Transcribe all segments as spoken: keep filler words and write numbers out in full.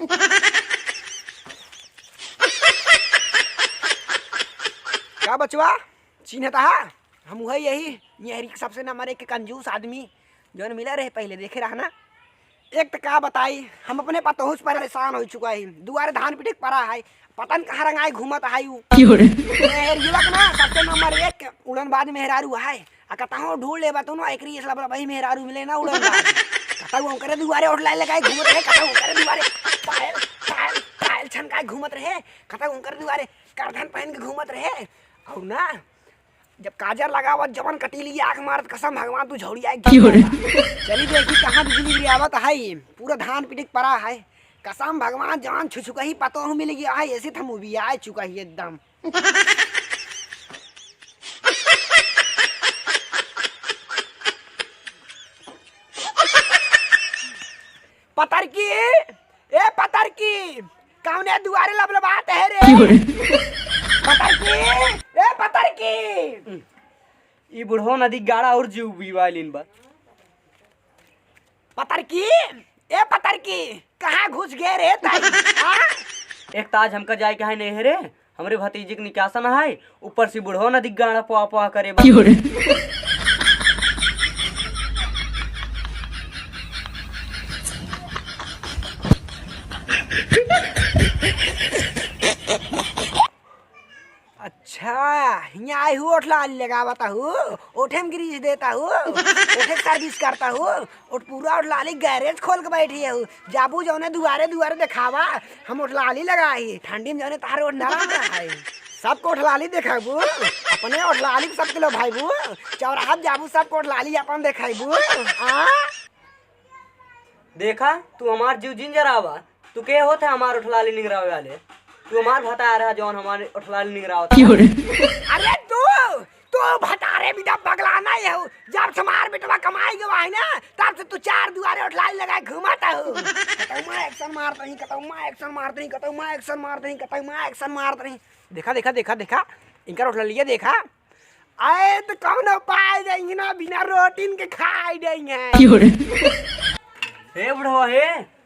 का बचवा, चिन्हत हा? हम उहै यही, यहरी के सबसे नंबर एक के कंजूस आदमी, जौन मिला रहे पहिले, देखे रहा ना। एक त का बताई, हम अपने पतोहू से परेशान होइ चुका ही। दुआरे धान पिटे के परा है, पता न कहाँ रंगाई घूमत है उ। क्यों रे? यहरिया के ना सबसे नंबर एक उड़नबाज मेहरारू है। आ कतहूँ ढूँढ़ लेबा तू ना, एकरी इस लबरबही मेहरारू मिले ना उड़नबाज। कतहूँ ओकरे दुआरे ओठलाली लगाई घूमत रहे, कतहूँ ओकरे दुआरे पायल, पायल, पायल छनकाई घूमत रहे, कतहूँ ओकरे दुआरे करधन पहन के घूमत रहे। और ना, जब काजर लगावत जवन कटीली आँख मारत, कसम भगवान तू झौड़िया एक क्यों रे? चली देखी कहाँ बिजली गिरावत है, पूरा धान पिटिक परा है। कसम भगवान जवन छुछुकही पतोह मिल गया है, ऐसे त हम उबियाए चुका ही एकदम। पतरकी, ए पतरकी, कौने दुआरे लबलबात है रे? क्यों रे? पतरकी, ए पतरकी। ई बुढ़वा नदी गाड़ा और जीव बीवालिन बा। पतरकी, ए पतरकी, कहाँ घुस गए रे ताई? हाँ? एक ताज हमका जाए के है नहीं है रे, हमरे भतीजी के निकासन है, ऊपर से बुढ़वा नदी गाड़ा पुआ पुआ करे बा। क्यों रे? अच्छा, हियाँ आई हूँ, ओठलाली लगावत हूँ, ओठे में ग्रीस देता हूँ, ओठे सर्विस करता हूँ, ओठ पूरा ओठलाली गैरेज खोल के बैठी हूँ। जाबू जौने दुआरे दुआरे देखावा, हम ओठलाली लगाई, ठंडी में जौने तार ओठ नरम रहा है। सबको ओठलाली देखाबू, अपने ओठलाली के सबके लो भाईबू, चौराहा पे जाबू सबको ओठलाली अपन देखाबू। आ? देखा, तू हमार जीव जिन जरावा, तू के होत है हमार उठलाली निंगरावे वाले? तू हमार भतार है जौन हमार उठलाली निंगरावत है। अरे तू, तू भतारे बिना पगला नहीं हो। जब से हमार बेटवा कमाई गवा है ना, तब से तू चार दुआरे उठलाली लगाए घूमत हो। कतौमा एक्शन मारत रही, कतौमा एक्शन मारत रही, कतौमा एक्शन मारत रही, कतौमा एक्शन मारत रही। देखा, देखा, देखा, देखा, इनकर उठलालिया देखा। आए तो कौन उपाय देंगे ना, बिना रोटिन के खाई देंगे। क्यों रे? हे बुढ़वा हे,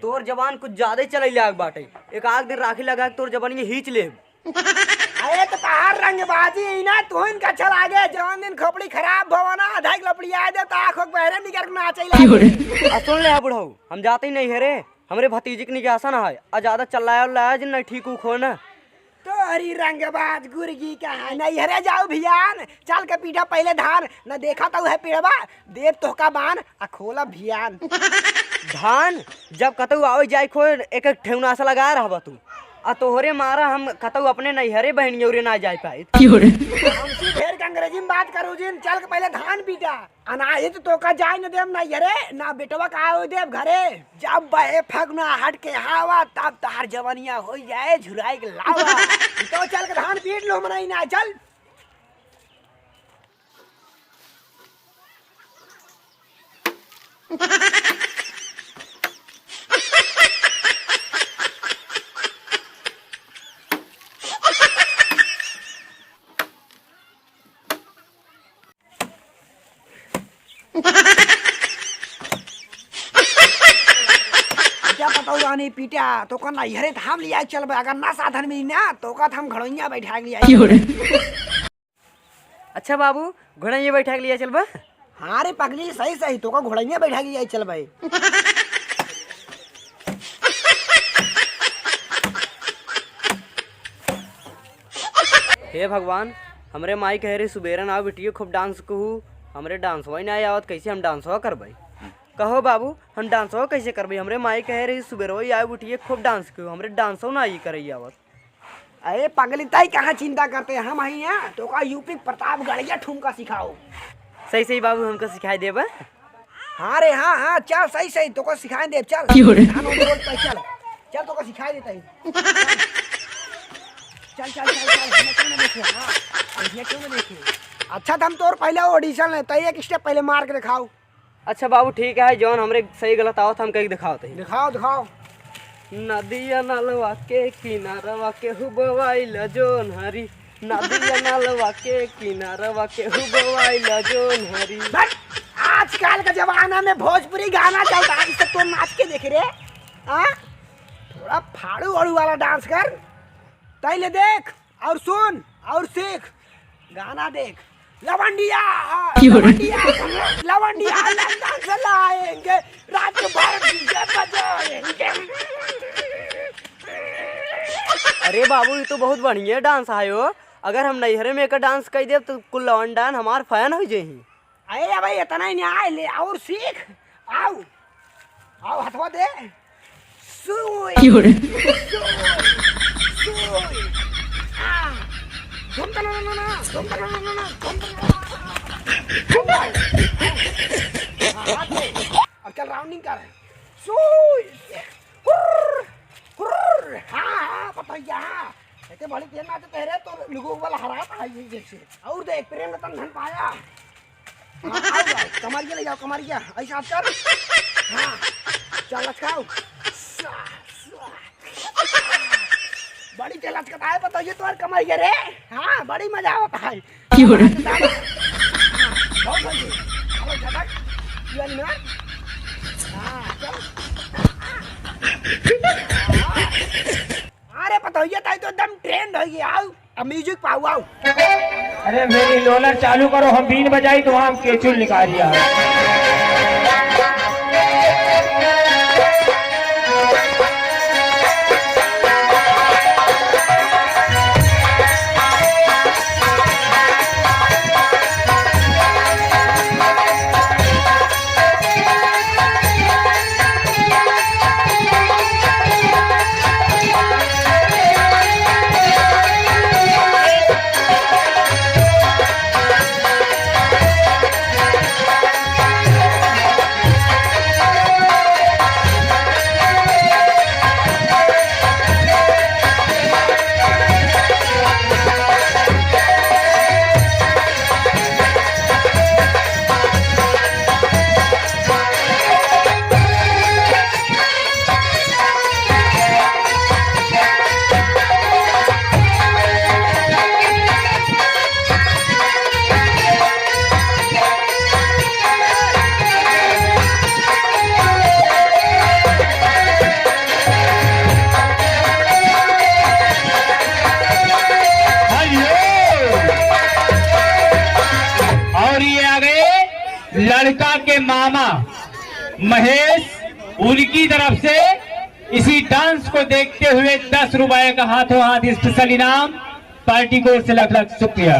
तोर जबान कुछ ज्यादा ही चलई लाग बाटे। एक आध दिन राखी लगा के तोर जबान ये हीच लेब। अरे तो तहार रंगबाजी ही ना, तू इनका चला गए। जवन दिन खोपड़ी खराब भवा ना, आधा एक लपड़िया दे, तो आँखों के बहरे निकर के नाचे लागे। आ सुन ले, हाँ बुढ़ऊ, हम जाते ही नहीं है रे, हमरे भतीजी के निकासन है, आ ज्यादा चल्लाया उल्लाया जिन नहीं ठीक उख हो ना। तोरी रंगबाज गुर्गी का है, नैहरे जाऊ भियान, चल के पीटा पहिले धान, न देखा तो है पेड़वा, देव तोहका बान, आ खोला भियान। धान, जब कतऊ आवे जाए खो एक एक ठेहुना से लगा रहबा तू, आ तोहरे मारा हम कतऊ अपने नैहरे बहनियौरे ना जाए पाए। हमसे ढेर के अंग्रेजी में बात करू जिन, चल के पहिले धान पीटा। अनाहित तोका जाए न देम ना यरे, ना बेटवा का आवे देब घरे। जब बहे फगुना हट के हवा, तब तहार जवनिया हो जाए झुराई के लावा। तो चल के धान पीट लो, मनाई ना, चल। क्या बताऊ रानी पीटा, तोका नैहरे त हम लिया चलबे, अगर ना साधन मिली ना, तोका त हम घड़ोइया बैठा के लिया। अच्छा बाबू, घोड़ैया बैठा के लिया चलबा? हाँ रे पगली, सही सही, तोका घोड़ैया बैठा के लिया चलबे। हे भगवान, हमरे माई कहे रही सुबेरन आओ बिटियो खूब डांस कहू, हमरे डांसवा ही ना आवत, कैसे हम डांसवा करबे? कहो बाबू, हम डांसवा कैसे करबे? हमरे माई कहे रही सुबेरवा ही आओ बिटियो खूब डांस कहू, हमरे डांसवा ना आई करे आवत। अरे पगली, तई कहाँ चिंता करते, हम हई यहाँ, तोका यूपी प्रतापगढ़िया ठुमका सिखाओ। सही सही बाबू, हमका सिखाई देबा? हाँ रे, हाँ, हाँ, चल, सही, सही, तोको सिखाए देब, चल। क्यों रे? धान उन बोल, चल, चल। चल, तोको सिखाए देता ही। चल, चल, चल, चल, हम क्यों ना देखे, हाँ, हम क्यों ना देखे। अच्छा, त हम तोर पहले audition ले, तई एक step पहले मार के दिखाओ। अच्छा बाबू, ठीक है, जौन हमरे सही गलत आवत, हम कहीं दिखाओ तही। दिखाओ, दिखाओ। नदिया नलवा के किनारवा के हुबवाइल जोन हरी, नदिया नलवा के किनारवा के हुबवाइल जोन हरी। बट आजकल का जमाना में भोजपुरी गाना चलता है, इससे तो नाच के देख रे। हाँ? अब फाड़ू ओड़ू वाला डांस कर, तैले देख और सुन और सीख। गाना देख, लवंडिया, क्यों रे? लवंडिया, लवंडिया लंदन से लाएंगे, रात भर डीजे बजाएंगे। अरे बाबू, ये तो बहुत बढ़िया डांस है हो। अगर हम नैहरे में एक डांस कर देब तो कुल लवंडान हमार फैन हो जाही। अरे भाई, इतना ही नहीं आए, ले और सीख। आओ, आओ, हथवा दे। सुई, क्यों रे? सुई, सुई। आ, धुम तना ना ना, धुम तना ना ना, धुम तना ना ना। हाँ, हाथ दे। अब चल, राउंडिंग कर। सुई, हुर्र, हुर्र। हाँ, हाँ, पतैया, हाँ। एके बड़ी तेज नाचे तेरे तो लुगो वाला हरात है ये जैसे। और देख, प्रेम रतन धन पाया। हाँ, आओ भाई, कमरिया ले जाओ, कमरिया। ऐसा आप कर। हाँ, चल, लचकाओ। बड़ी तेज लचकता है, बताइए तो और कमरिया रे। हाँ, बड़ी मजा आवता है। क्यों रे? हाँ, बहुत बढ़िया। चलो, झटक। ये वाली में। हाँ, चल। हाँ। अरे पतोहिया, ताई तो एकदम ट्रेंड हो गया। आओ, अब म्यूजिक पाओ, आओ। अरे मेरी लोलर चालू करो, हम बीन बजाई तो वहाँ हम केचुल निकाल दिया। और ये आ गए लड़का के मामा महेश, उनकी तरफ से इसी डांस को देखते हुए दस रुपए का हाथों हाथ स्पेशल इनाम। पार्टी की ओर से लाख लाख शुक्रिया।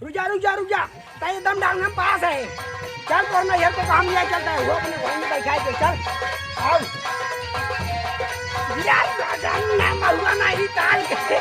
रुक जा, रुक जा, रुक जा। तै एकदम डांग में पास है। चल, तोर नैहर को काम लिया चलता है। वो अपने घर में बैठा है, चल। आओ। यार, राजा ने महुआ नहीं डाल के।